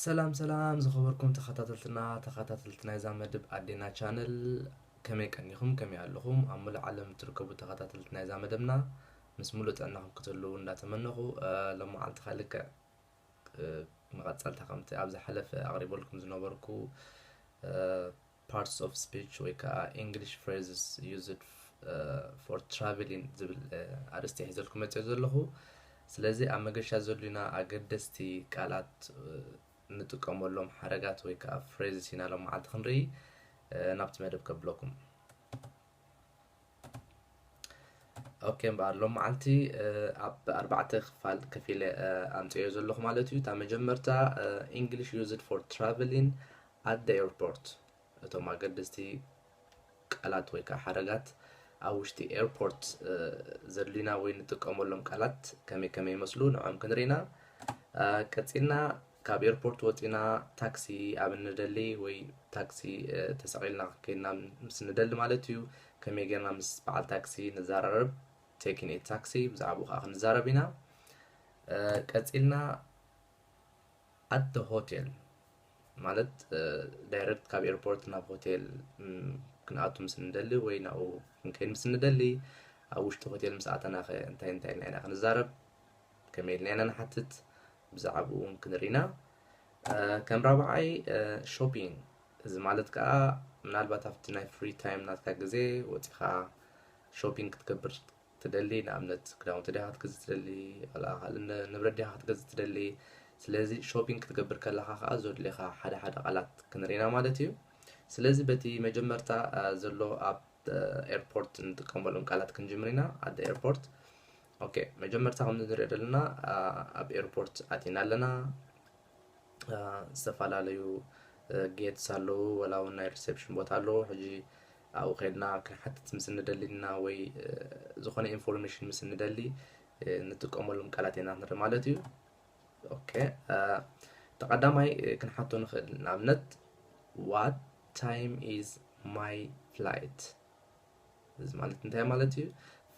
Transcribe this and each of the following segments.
ሰላም ሰላም ዝኸበርኩም ተኸታተልትና፣ ተኸታተልቲ ናይዛ መደብ ኣዴና ቻነል፣ ከመይ ቀኒኹም? ከመይ ኣለኹም? ኣብ ሙሉእ ዓለም እትርከቡ ተኸታተልቲ ናይዛ መደብና፣ ምስ ሙሉእ ጥዕናኹም ክትህልዉ እንዳተመነኹ፣ እ፣ ሎመዓልቲ ከኣ ልክዕ፣ እ፣ መቐጸልታ ከምቲ ኣብ ዝሓለፈ ኣቕሪበልኩም ዝነበርኩ፣ እ፣ parts of speech ወይ ከዓ English phrases used, እ፣ for traveling ዝብል፣ እ፣ ኣርእስቲ ሒዘልኩም መጽዮ ዘለኹ። ስለዚ ኣብ መገሻ ዘሉና ኣገደስቲ ቃላት፣ እ፣ እንጥቀመሎም ሓረጋት ወይ ከዓ phrases ኢና ሎም መዓልቲ ክንርኢ፣ እ፣ ናብቲ መደብ ከብለኩም። ኦኬ፣ እምበኣር ሎም መዓልቲ፣ እ፣ ኣብ ኣርባዕተ ክፋል ከፊለ፣ እ፣ ኣምጽዮ ዘለኹ ማለት እዩ። እታ መጀመርታ፣ እ፣ English used for traveling at the airport፣ እቶም ኣገደስቲ ቃላት ወይ ከዓ ሓረጋት ኣብ ውሽጢ ኤርፖርት፣ እ፣ ዘድልዩና ወይ ንጥቀመሎም ቃላት ከመይ ከመይ ይመስሉ ንዕኦም ክንርኢና። እ፣ ቀጺልና ካብ ኤርፖርት ወጺና ታክሲ ኣብ እንደሊ ወይ ታክሲ፣ እ፣ ተሰቒልና ከይድና ምስ እንደሊ ማለት እዩ፣ ከመይ ጌርና ምስ በዓል ታክሲ ንዘራረብ፣ taking a taxi፣ ብዛዕባኡ ከዓ ክንዛረብ ኢና። እ፣ ቀጺልና at the hotel ማለት፣ እ፣ ዳይረክት ካብ ኤርፖርት ናብ ሆቴል፣ ም፣ ክንኣቱ ምስ እንደሊ ወይ ናብኡ ክንከይድ ምስ እንደሊ፣ ኣብ ውሽጢ ሆቴል ምስ ኣተና ኸ እንታይ እንታይ ኢልና ኢና ክንዛረብ? ከመይ ኢልና ኢና ንሓትት? ብዛዕባኡ እውን ክንርኢ ኢና። እ፣ ከም ራብዓይ፣ እ፣ ሾፒንግ። እዚ ማለት ከዓ ምናልባት ኣብቲ ናይ ፍሪ ታይም ናትካ ግዜ ወፂኻ ሾፒንግ ክትገብር ትደሊ፣ ንኣብነት ክዳውንቲ ዲኻ ክትገዝእ ትደሊ፣ ዋላ ካልእ ን-፣ ንብረት ዲኻ ክትገዝእ ትደሊ። ስለዚ ሾፒንግ ክትገብር ከለኻ ኸዓ ዘድልየኻ ሓደ ሓደ ቃላት ክንርኢና ማለት እዩ። ስለዚ በቲ መጀመርታ፣ እ፣ ዘሎ ኣብ፣ እ፣ ኤርፖርት እንጥቀመሎም ቃላት ክንጅምር ኢና። ኣደ ኤርፖርት። ኦኬ፣ መጀመርታ ከም ንሪኦ ዘለና፣ እ፣ ኣብ ኤርፖርት ኣቲና ኣለና። እ፣ ዝተፈላለዩ፣ እ፣ ጌትስ ኣለዉ፣ ወላ እውን ናይ ሪሴፕሽን ቦታ ኣለዉ። ሕጂ ኣብኡ ከድና ክንሓትት ምስ እንደሊና ወይ፣ እ፣ ዝኾነ ኢንፎርሜሽን ምስ እንደሊ፣ እ፣ ንጥቀመሎም ቃላት ኢና ንርኢ ማለት እዩ። ኦኬ፣ እ፣ ተቐዳማይ፣ እ፣ ክንሓቶ ንኽእል፣ ንኣብነት፣ "What time is my flight?" እዚ ማለት እንታይ ማለት እዩ?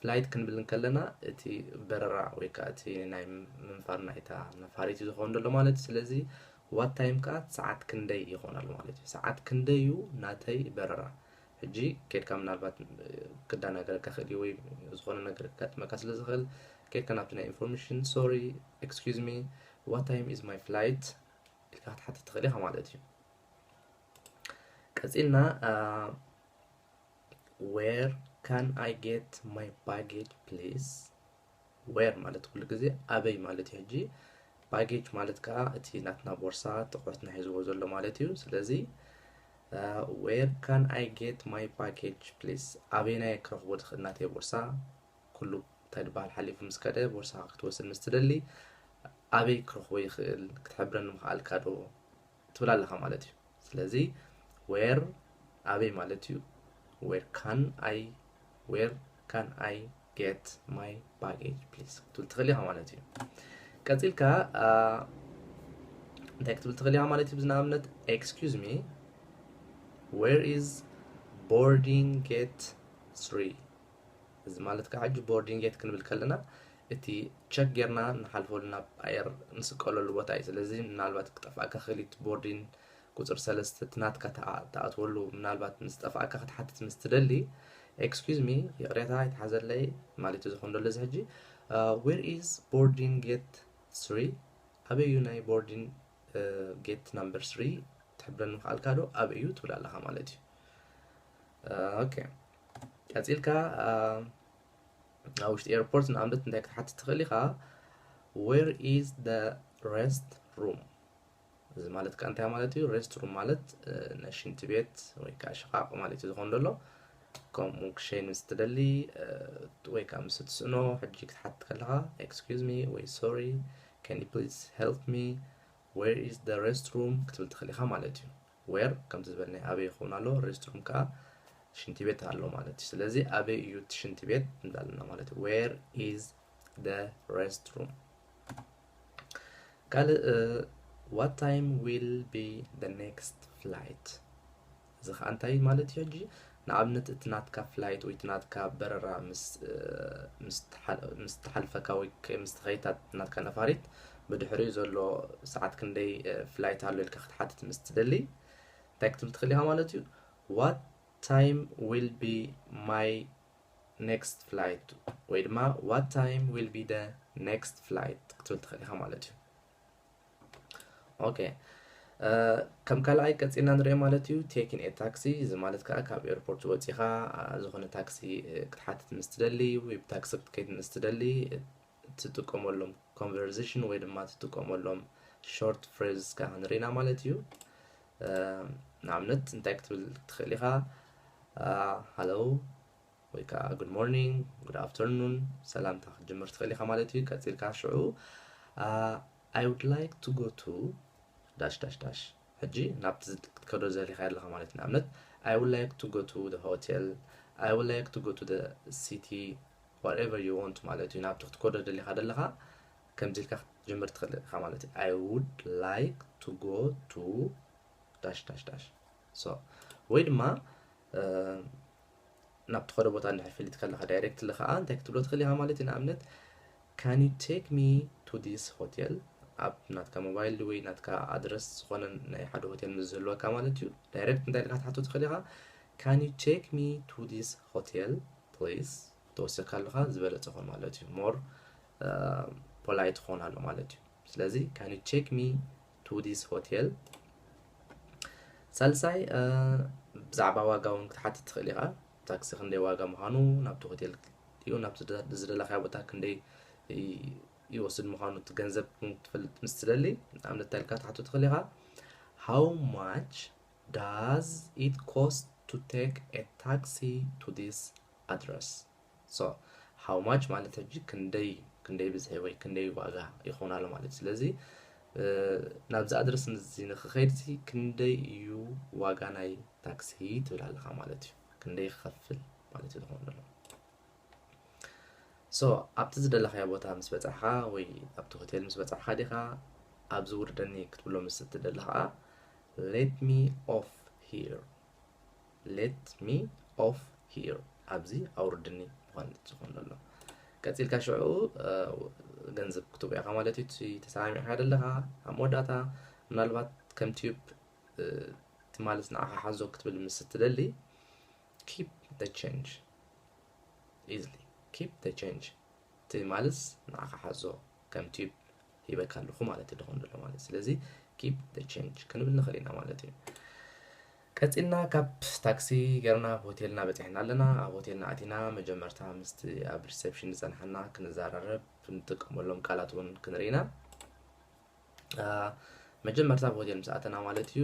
ፍላይት ክንብል እንከለና እቲ በረራ ወይ ከዓ እቲ ናይ ምንፋር ናይታ ነፋሪት እዩ ዝኸውን ዘሎ ማለት እዩ። ስለዚ ዋት ታይም ከዓ ሰዓት ክንደይ ይኾን ኣሎ ማለት እዩ። ሰዓት ክንደይ እዩ ናተይ በረራ? ሕጂ ኬድካ ምናልባት ክዳናገረካ ክእል እዩ ወይ ዝኾነ ነገር ከጋጥመካ ስለ ዝኽእል ኬድካ ናብቲ ናይ ኢንፎርሜሽን፣ "Sorry, excuse me, what time is my flight?" ኢልካ ክትሓትት ትኽእል ኢኻ ማለት እዩ። ቀፂልና፣ አ፣ "Where can I get my baggage, please?" ዌር ማለት ኩሉ ግዜ ኣበይ ማለት እዩ። ሕጂ ባጌጅ ማለት ከዓ እቲ ናትና ቦርሳ፣ ጥቑሕትና ሒዝዎ ዘሎ ማለት እዩ። ስለዚ፣ አ፣ "Where can I get my baggage, please?" ኣበይናይ ክረኽቦ ዝኽእል ናተይ ቦርሳ? ኩሉ እንታይ ዝበሃል ሓሊፉ ምስ ከደ፣ ቦርሳኻ ክትወስድ ምስ ትደሊ፣ ኣበይ ክረኽቦ ይኽእል? ክትሕብረኒ ምኽኣልካ ዶ? ትብል ኣለኻ ማለት እዩ። ስለዚ ዌር ኣበይ ማለት እዩ። "Where can I, where can I get my baggage, please?" ክትብል ትኽእል ኢኻ ማለት እዩ። ቀፂልካ፣ አ፣ እንታይ ክትብል ትኽእል ኢኻ ማለት እዩ? ብዝንኣብነት፣ "Excuse me, where is boarding gate three?" እዚ ማለት ከዓ ሕጂ ቦርዲንግ ጌት ክንብል ከለና እቲ ቸክ ጌርና ንሓልፈሉ ናብ ኣየር ንስቀለሉ ቦታ እዩ። ስለዚ ምናልባት ክጠፍኣካ ክእል እዩ፣ እቲ ቦርዲንግ ቁፅሪ ሰለስተ እቲ ናትካ ተኣ-፣ ተኣትወሉ ምናልባት ምስ ጠፍኣካ ክትሓትት ምስ ትደሊ፣ "Excuse me፣ ይቕሬታ ኣይትሓዘለይ" ማለት እዩ ዝኸውን ዘሎ እዚ ሕጂ። "Where is boarding gate three?" ኣበይ እዩ ናይ ቦርዲንግ፣ እ፣ ጌት ናምበር ስሪ ትሕብረኒ ምኽኣልካ ዶ? ኣበይ እዩ ትብል ኣለኻ ማለት እዩ። እ፣ ኦኬ። ቀፂልካ፣ እ፣ ኣብ ውሽጢ ኤርፖርት ንኣብነት እንታይ ክትሓትት ትኽእል ኢኻ? "Where is the rest room?" እዚ ማለት ከ እንታይ ማለት እዩ? ሬስት ሩም ማለት፣ እ፣ ናይ ሽንቲ ቤት ወይ ከዓ ሽቓቕ ማለት እዩ ዝኾን ዘሎ። ከምኡ ክሸይን ምስ ትደሊ፣ እ፣ ወይ ከዓ ምስ ትስእኖ፣ ሕጂ ክትሓትት ከለኻ፣ "Excuse me" ወይ "Sorry, can you please help me? Where is the rest room?" ክትብል ትኽእል ኢኻ ማለት እዩ። ዌር ከምቲ ዝበልናዮ ኣበይ ይኸውን ኣሎ፣ ሬስት ሩም ከዓ ሽንቲ ቤት ኣሎ ማለት እዩ። ስለዚ ኣበይ እዩ እቲ ሽንቲ ቤት ንብል ኣለና ማለት እዩ። "Where is the rest room?" ካልእ፣ እ፣ "What time will be the next flight?" እዚ ከዓ እንታይ ማለት እዩ? ሕጂ ንኣብነት እቲ ናትካ ፍላይት ወይ እቲ ናትካ በረራ ምስ፣ እ፣ ምስ ተሓል-፣ ምስ ተሓልፈካ ወይ ከ-፣ ምስ ተኸይታ ናትካ ነፋሪት ብድሕሪኡ ዘሎ ሰዓት ክንደይ ፍላይት ኣሎ ኢልካ ክትሓትት ምስ ትደሊ እንታይ ክትብል ትኽእል ኢኻ ማለት እዩ። What time will be my next flight? ወይ ድማ what time will be the next flight ክትብል ትኽእል ኢኻ ማለት እዩ። ኦኬ፣ ከም ካልኣይ ቀፂልና ንሪኦ ማለት እዩ taking a taxi። እዚ ማለት ከዓ ካብ ኤርፖርት ወፂኻ ዝኾነ ታክሲ ክትሓትት ምስ ትደሊ ወይ ብታክሲ ክትከይድ ምስ ትደሊ ትጥቀመሎም conversation ወይ ድማ ትጥቀመሎም short phrases ከዓ ንሪኢና ማለት እዩ። ንኣብነት እንታይ ክትብል ትኽእል ኢኻ? Hello ወይ ከዓ good morning, good afternoon ሰላምታ ክትጅምር ትኽእል ኢኻ ማለት እዩ። ቀፂልካ ሽዑ I would like to go to dash dash dash። ሕጂ ናብቲ ክትከዶ ዘሊኻ ኣለኻ ማለት እዩ። ንኣብነት I would like to go to the hotel, I would like to go to the city, whatever you want ማለት እዩ። ናብቲ ክትከዶ ደሊኻ ደለኻ ከምዚ ኢልካ ክትጅምር ትኽእል ኢኻ ማለት እዩ። I would like to go to dash dash dash። So ወይ ድማ ናብ ትኸዶ ቦታ እንድሕር ፍሊጥ ከለኻ direct ሊ ከዓ እንታይ ክትብሎ ትኽእል ኢኻ ማለት እዩ። ንኣብነት can you take me to this hotel? ኣብ ናትካ ሞባይል ወይ ናትካ ኣድረስ ዝኾነ ናይ ሓደ ሆቴል ምስ ዝህልወካ ማለት እዩ። Direct እንታይ ኢልካ ትሓቶ ትኽእል ኢኻ? Can you take me to this hotel please? ተወሰካ ኣለኻ ዝበለፀ ኾን ማለት እዩ። More polite ኾን ኣሎ ማለት እዩ። ስለዚ can you take me to this hotel? ሳልሳይ ብዛዕባ ዋጋ እውን ክትሓትት ትኽእል ኢኻ። ታክሲ ክንደይ ዋጋ ምዃኑ፣ ናብቲ ሆቴል ድዩ ናብቲ ዝደለኻዮ ቦታ ክንደይ ይወስድ ምዃኑ እቲ ገንዘብ ክትፈልጥ ምስ ትደሊ ንኣብነት እንታይ ኢልካ ትሓቶ ትኽእል ኢኻ? How much does it cost to take a taxi to this address? So how much ማለት ሕጂ ክንደይ ክንደይ ብዝሒ ወይ ክንደይ ዋጋ ይኸውን ኣሎ ማለት እዩ። ስለዚ ናብዚ ኣድረስ እዚ ንክኸይድ ሲ ክንደይ እዩ ዋጋ ናይ ታክሲ ትብል ኣለኻ ማለት እዩ። ክንደይ ክኸፍል ማለት እዩ ዝኾን ዘሎ። So ኣብቲ ዝደለኻዮ ቦታ ምስ በጻሕኻ ወይ ኣብቲ ሆቴል ምስ በጻሕኻ ዲኻ ኣብዚ ውርደኒ ክትብሎ ምስ እትደሊ ኸዓ let me off here, let me off here ኣብዚ ኣውርድኒ ምዃን ዝኾን ዘሎ። ቀፂልካ ሽዑ ገንዘብ ክትቦ ኢኻ ማለት እዩ። እቲ ተሰማሚዕካ ደለኻ ኣብ መወዳእታ ምናልባት ከም ቲዩብ ትማልስ ንዓኻ ሓዞ ክትብል ምስ እትደሊ keep the change easily, keep the change ትማልስ ንዓኻ ሓዞ ከም ቲዩብ ሂበካ ኣለኹ ማለት እዩ። ዝኾን ዘሎ ማለት ስለዚ keep the change ክንብል ንኽእል ኢና ማለት እዩ። ቀፂልና ካብ ታክሲ ገርና ኣብ ሆቴልና በፂሕና ኣለና። ኣብ ሆቴልና ኣቲና መጀመርታ ምስቲ ኣብ ሪሴፕሽን ዝፀንሓና ክንዘራረብ ንጥቀመሎም ቃላት እውን ክንርኢ ኢና። መጀመርታ ኣብ ሆቴል ምስ ኣተና ማለት እዩ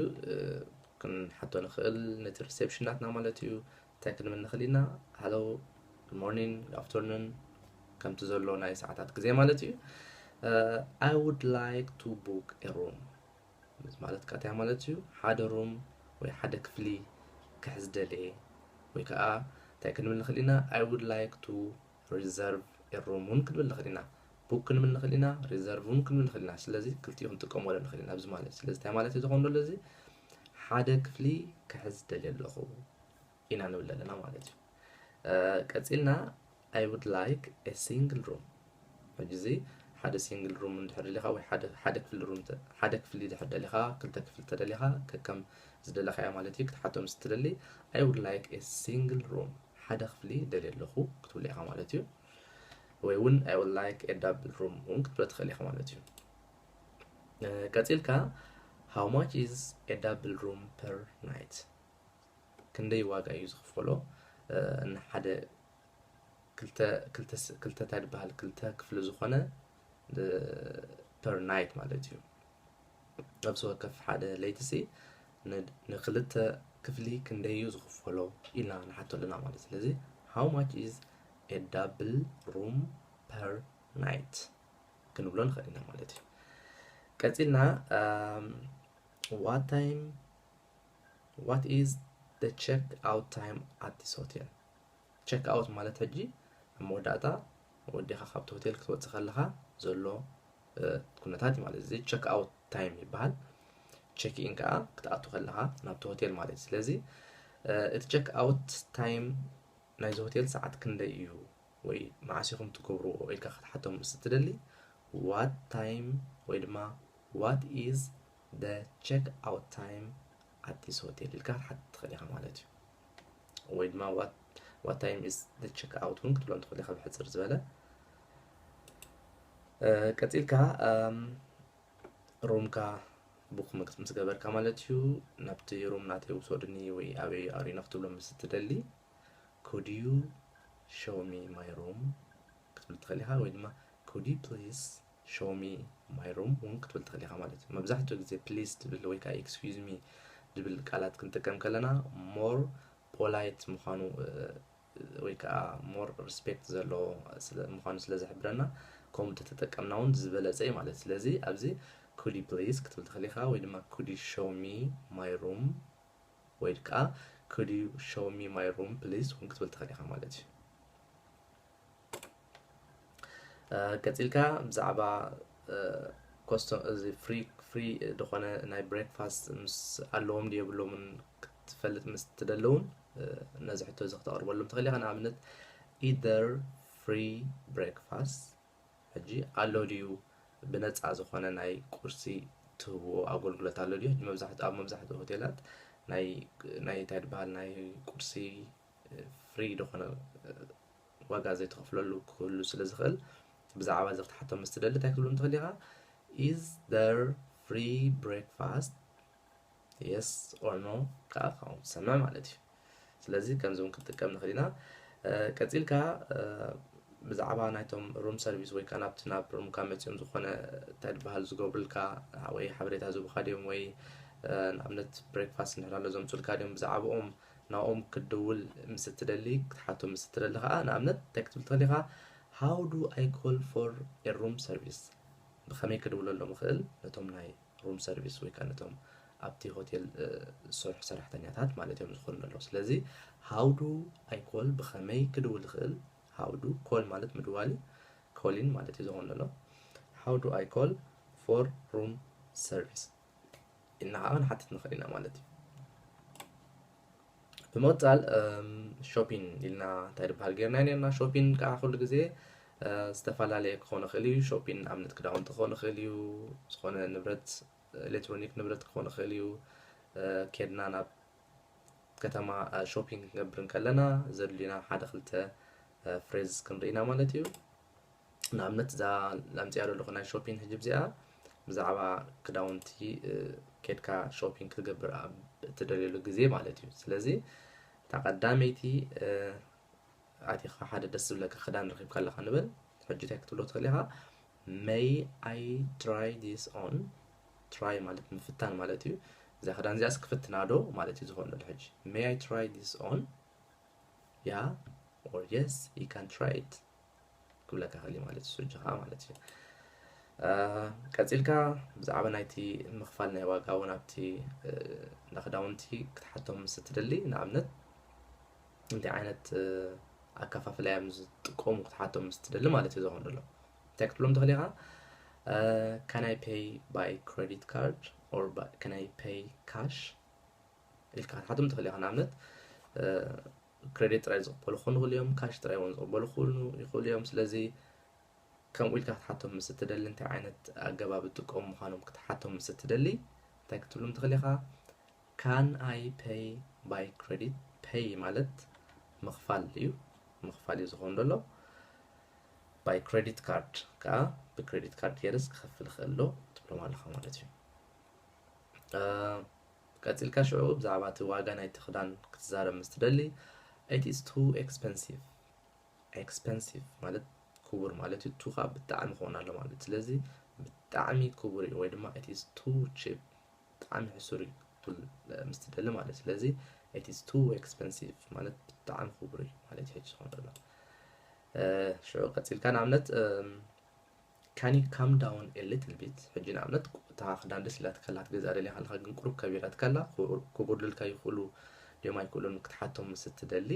ክንሓቶ ንኽእል ነቲ ሪሴፕሽን ናትና ማለት እዩ እንታይ ክንብል ንኽእል ኢና? Hello, good morning, good afternoon ከምቲ ዘሎ ናይ ሰዓታት ግዜ ማለት እዩ። I would like to book a room ማለት ካትያ ማለት እዩ ሓደ ሩም ወይ ሓደ ክፍሊ ክሕዝ ደልየ ወይ ከዓ እንታይ ክንብል ንኽእል ኢና? I would like to reserve a room እውን ክንብል ንኽእል ኢና። Book ክንብል ንኽእል ኢና፣ reserve እውን ክንብል ንኽእል ኢና። ስለዚ ክልቲኡ ክንጥቀመሉ ንኽእል ኢና ኣብዚ ማለት። ስለዚ እንታይ ማለት እዩ ዝኾን ዘሎ እዚ ሓደ ክፍሊ ክሕዝ ደልየ ኣለኹ ኢና ንብል ዘለና ማለት እዩ። ቀፂልና I would like a single room። ሕጂ እዚ ሓደ ሲንግል ሩም እንድሕር ደሊኻ ወይ ሓደ ክፍሊ ሩም ሓደ ክፍሊ ድሕር ደሊኻ ክልተ ክፍሊ ተደሊኻ ከከም ዝደለኻዮ ማለት እዩ ክትሓቶ ምስ ትደሊ I would like a single room ሓደ ክፍሊ ደልየ ኣለኹ ክትብሎ ኢኻ ማለት እዩ። ወይ እውን I would like a double room እውን ክትብሎ ትኽእል ኢኻ ማለት እዩ። ቀፂልካ how much is a double room per night? ክንደይ ዋጋ እዩ ዝኽፈሎ ንሓደ ክልተ እንታይ ዝበሃል ክልተ ክፍሊ ዝኾነ per night ማለት እዩ። ነብሲ ወከፍ ሓደ ለይቲ ሲ ንክልተ ክፍሊ ክንደይ እዩ ዝኽፈሎ ኢልና ንሓቶ ኣለና ማለት። ስለዚ how much is a double room per night ክንብሎ ንኽእል ኢና ማለት እዩ። ቀፂልና what time what is the check out time at this hotel? Check out ማለት ሕጂ ኣብ መወዳእታ ወዲኻ ካብቲ ሆቴል ክትወፅእ ከለኻ ዘሎ ኩነታት እዩ ማለት እዚ check out time ይበሃል። Check in ከዓ ክትኣቱ ከለኻ ናብቲ ሆቴል ማለት እዩ። ስለዚ እቲ check out time ናይዚ ሆቴል ሰዓት ክንደይ እዩ ወይ መዓስ ኢኹም ትገብርዎ ኢልካ ክትሓቶም ምስ እትደሊ what time ወይ ድማ what is the check out time at this hotel ኢልካ ክትሓትት ትኽእል ኢኻ ማለት እዩ። ወይ ድማ what time is the check out እውን ክትብሎም ትኽእል ኢኻ ብሕፅር ዝበለ። ቀፂልካ ሩምካ ቡክ ምስ ገበርካ ማለት እዩ ናብቲ ሩም ናተይ ውሰዱኒ ወይ ኣበይ ኣሪኖ ክትብሎም ምስ እትደሊ could you show me my room ክትብል ትኽእል ኢኻ። ወይ ድማ could you please show me my room እውን ክትብል ትኽእል ኢኻ ማለት እዩ። መብዛሕትኡ ግዜ please ትብል ወይ ከዓ excuse me ዝብል ቃላት ክንጥቀም ከለና more polite ምዃኑ ወይ ከዓ more respect ዘለዎ ምዃኑ ስለ ዝሕብረና ከምኡ ተተጠቀምና እውን ዝበለፀ እዩ ማለት። ስለዚ ኣብዚ could you please ክትብል ትኽእል ኢኻ ወይ ድማ could you show me my room ወይ ከዓ could you show me my room please እውን ክትብል ትኽእል ኢኻ ማለት እዩ። ቀፂልካ ብዛዕባ ኮስቶ እዚ ፍሪ ፍሪ ዝኾነ ናይ breakfast ምስ ኣለዎም ድዩ የብሎምን ክትፈልጥ ምስ ትደሊ እውን ነዚ ሕቶ እዚ ክተቕርበሎም ትኽእል ኢኻ። ንኣብነት is there free breakfast ሕጂ ኣሎ ድዩ ብነፃ ዝኾነ ናይ ቁርሲ ትህብዎ ኣገልግሎት ኣሎ ድዩ? ሕጂ መብዛሕትኡ ኣብ መብዛሕትኡ ሆቴላት ናይ ናይ እንታይ ዝበሃል ናይ ቁርሲ ፍሪ ዝኾነ ዋጋ ዘይትኸፍለሉ ክህሉ ስለ ዝኽእል ብዛዕባ እዚ ክትሓቶም ምስ ትደሊ እንታይ ክትብሎም ትኽእል ኢኻ? Is there free breakfast? Yes or no ከዓ ካብኡ ትሰምዕ ማለት እዩ። ስለዚ ከምዚ እውን ክንጥቀም ንኽእል ኢና። ቀፂልካ ብዛዕባ ናይቶም room service ወይ ከዓ ናብቲ ናብ ሩምካ መፂኦም ዝኾነ እንታይ ዝበሃል ዝገብሩልካ ወይ ሓበሬታ ዝህቡኻ ድዮም ወይ ንኣብነት breakfast እንድሕር ኣሎ ዘምፁልካ ድዮም ብዛዕባኦም ናብኦም ክትድውል ምስ እትደሊ ክትሓቶም ምስ እትደሊ ከዓ ንኣብነት እንታይ ክትብል ትኽእል ኢኻ? How do I call for a room service? ብኸመይ ክድውለሎም እኽእል ነቶም ናይ room service ወይ ከዓ ነቶም ኣብቲ ሆቴል ዝሰርሑ ሰራሕተኛታት ማለት እዮም ዝኾኑ ኣለዉ። ስለዚ how do I call ብኸመይ ክድውል እኽእል? How do call ማለት ምድዋል እዩ። Calling ማለት እዩ ዝኾኑ ኣሎ። How do I call for room service ኢልና ከዓ ክንሓትት ንኽእል ኢና ማለት እዩ። ብምቕፃል shopping ኢልና እንታይ ዝበሃል ጌርና ነርና። Shopping ከዓ ኩሉ ግዜ ዝተፈላለየ ክኾን ይኽእል እዩ። Shopping ኣብነት ክዳውንቲ ክኾን ይኽእል እዩ። ዝኾነ ንብረት electronic ንብረት ክኾን ይኽእል እዩ። ኬድና ናብ ከተማ shopping ክንገብር እንከለና ዘድልዩና ሓደ ክልተ phrases ክንርኢ ኢና ማለት እዩ። ንኣብነት እዛ ላምፅያ ዘለኹ ናይ shopping ሕጂ እዚኣ ብዛዕባ ክዳውንቲ ኬድካ shopping ክትገብር ኣብ እትደልየሉ ግዜ ማለት እዩ። ስለዚ እታ ቀዳመይቲ ኣቲኻ ሓደ ደስ ዝብለካ ክዳን ረኺብካ ኣለኻ ንበል። ሕጂ እንታይ ክትብሎ ትኽእል ኢኻ? May I try this on? Try ማለት ምፍታን ማለት እዩ። እዛ ክዳን እዚኣስ ክፍትና ዶ ማለት እዩ ዝኾን ዘሎ ሕጂ። May I try this on? Yeah or yes, you can try it ክብለካ ክእል ማለት እዩ ሕጂ ከዓ ማለት እዩ። ቀፂልካ ብዛዕባ ናይቲ ምኽፋል ናይ ዋጋ እውን ኣብቲ እንዳ ክዳውንቲ ክትሓቶም ምስ እትደሊ ንኣብነት እንታይ ዓይነት ኣከፋፍላ እዮም ዝጥቀሙ ክትሓቶም ምስ እትደሊ ማለት እዩ ዝኾን ዘሎ እንታይ ክትብሎም ትኽእል ኢኻ? Can I pay by credit card or can I pay cash ኢልካ ክትሓቶም ትኽእል ኢኻ። ንኣብነት credit ጥራይ ዝቕበሉ ክኾኑ ይኽእሉ እዮም፣ cash ጥራይ እውን ዝቕበሉ ክኾኑ ይኽእሉ እዮም። ስለዚ ከምኡ ኢልካ ክትሓቶም ምስ እትደሊ እንታይ ዓይነት ኣገባብ ዝጥቀሙ ምዃኖም ክትሓቶም ምስ እትደሊ እንታይ ክትብሎም ትኽእል ኢኻ? Can I pay by credit? Pay ማለት ምኽፋል እዩ፣ ምኽፋል እዩ ዝኾን ዘሎ። By credit card ከዓ ብ credit card ገይረስ ክኸፍል ይኽእል ዶ ትብሎም ኣለኻ ማለት እዩ። ቀፂልካ ሽዑ ብዛዕባ እቲ ዋጋ ናይቲ ክዳን ክትዛረብ ምስ ትደሊ it is too expensive። Expensive ማለት ክቡር ማለት እዩ። Too ከዓ ብጣዕሚ ክኾን ኣሎ ማለት እዩ። ስለዚ ብጣዕሚ ክቡር እዩ ወይ ድማ it is too cheap ብጣዕሚ ሕሱር እዩ ክትብል ምስ ትደሊ ማለት እዩ። ስለዚ it is too expensive ማለት ብጣዕሚ ክቡር እዩ ማለት እዩ። ሕጂ ዝኾን ዘሎ ሽዑ ቀፂልካ ንኣብነት Can you come down a little bit? ሕጂ ንኣብነት እታ ክዳን ደስ ኢላትካ ኣላ ክትገዝኣ ደሊኻ ኣለኻ ግን ቁሩብ ከቢራትካ ኣላ ክጎድሉልካ ይኽእሉ ድዮም ኣይክእሉን ክትሓቶም ምስ እትደሊ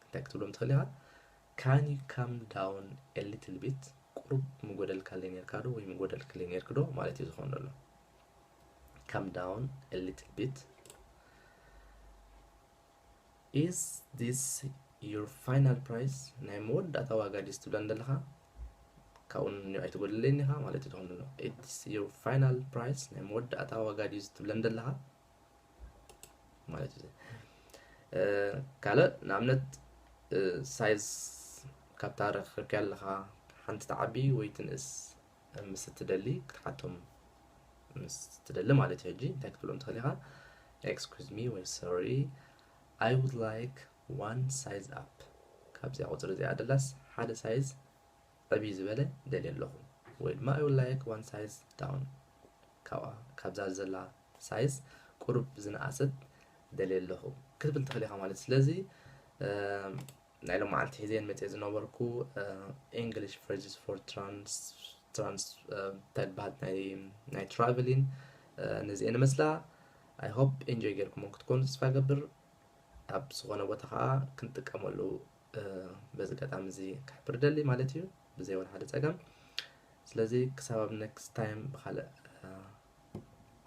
እንታይ ክትብሎም ትኽእል ኢኻ? Can you come down a little bit? ቁሩብ ምጎደልካለይ ነርካ ዶ ወይ ምጎደልክለይ ነርክ ዶ ማለት እዩ ዝኾን ዘሎ። Come down a little bit. Is this your final price? ናይ መወዳእታ ዋጋ ድዩ ትብለኒ ዘለኻ? ካብኡ ንዮ ኣይትጎድለይን ኢኻ ማለት እዩ። ትኾን ዘሎ it's your final price፣ ናይ መወዳእታ ዋጋ ድዩ ዝትብለን ዘለኻ ማለት እዩ። ካልእ ንኣብነት size ካብታ ረክብካ ኣለኻ ሓንቲ ትዓቢ ወይ ትንእስ ምስ እትደሊ ክትሓቶም ምስ እትደሊ ማለት እዩ። ሕጂ እንታይ ክትብሎም ትኽእል ኢኻ? Excuse me ወይ sorry, I would like one size up። ካብዚኣ ቁፅሪ እዚኣ ደላስ ሓደ size ዕብይ ዝበለ ደልየ ኣለኹ፣ ወይ ድማ I would like one size down፣ ካብኣ ካብዛ ዘላ size ቁሩብ ዝነኣሰት ደልየ ኣለኹ ክትብል ትኽእል ኢኻ ማለት። ስለዚ ናይ ሎም መዓልቲ ሒዘን መፅየ ዝነበርኩ English phrases for trans trans እንታይ ትበሃል ናይ ናይ travelling ነዚኤን መስላ። I hope enjoy ጌርኩሞ ክትኮኑ ተስፋ ገብር። ኣብ ዝኾነ ቦታ ከዓ ክንጥቀመሉ በዚ ኣጋጣሚ እዚ ክሕብር ደሊ ማለት እዩ፣ ብዘይ ወላ ሓደ ፀገም። ስለዚ ክሳብ ኣብ next time ብካልእ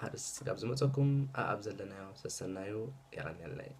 ኣርእስቲ ስጋብ ዝመፀኩም ኣኣብ ዘለናዮ ሰሰናዩ። የቐንየለይ።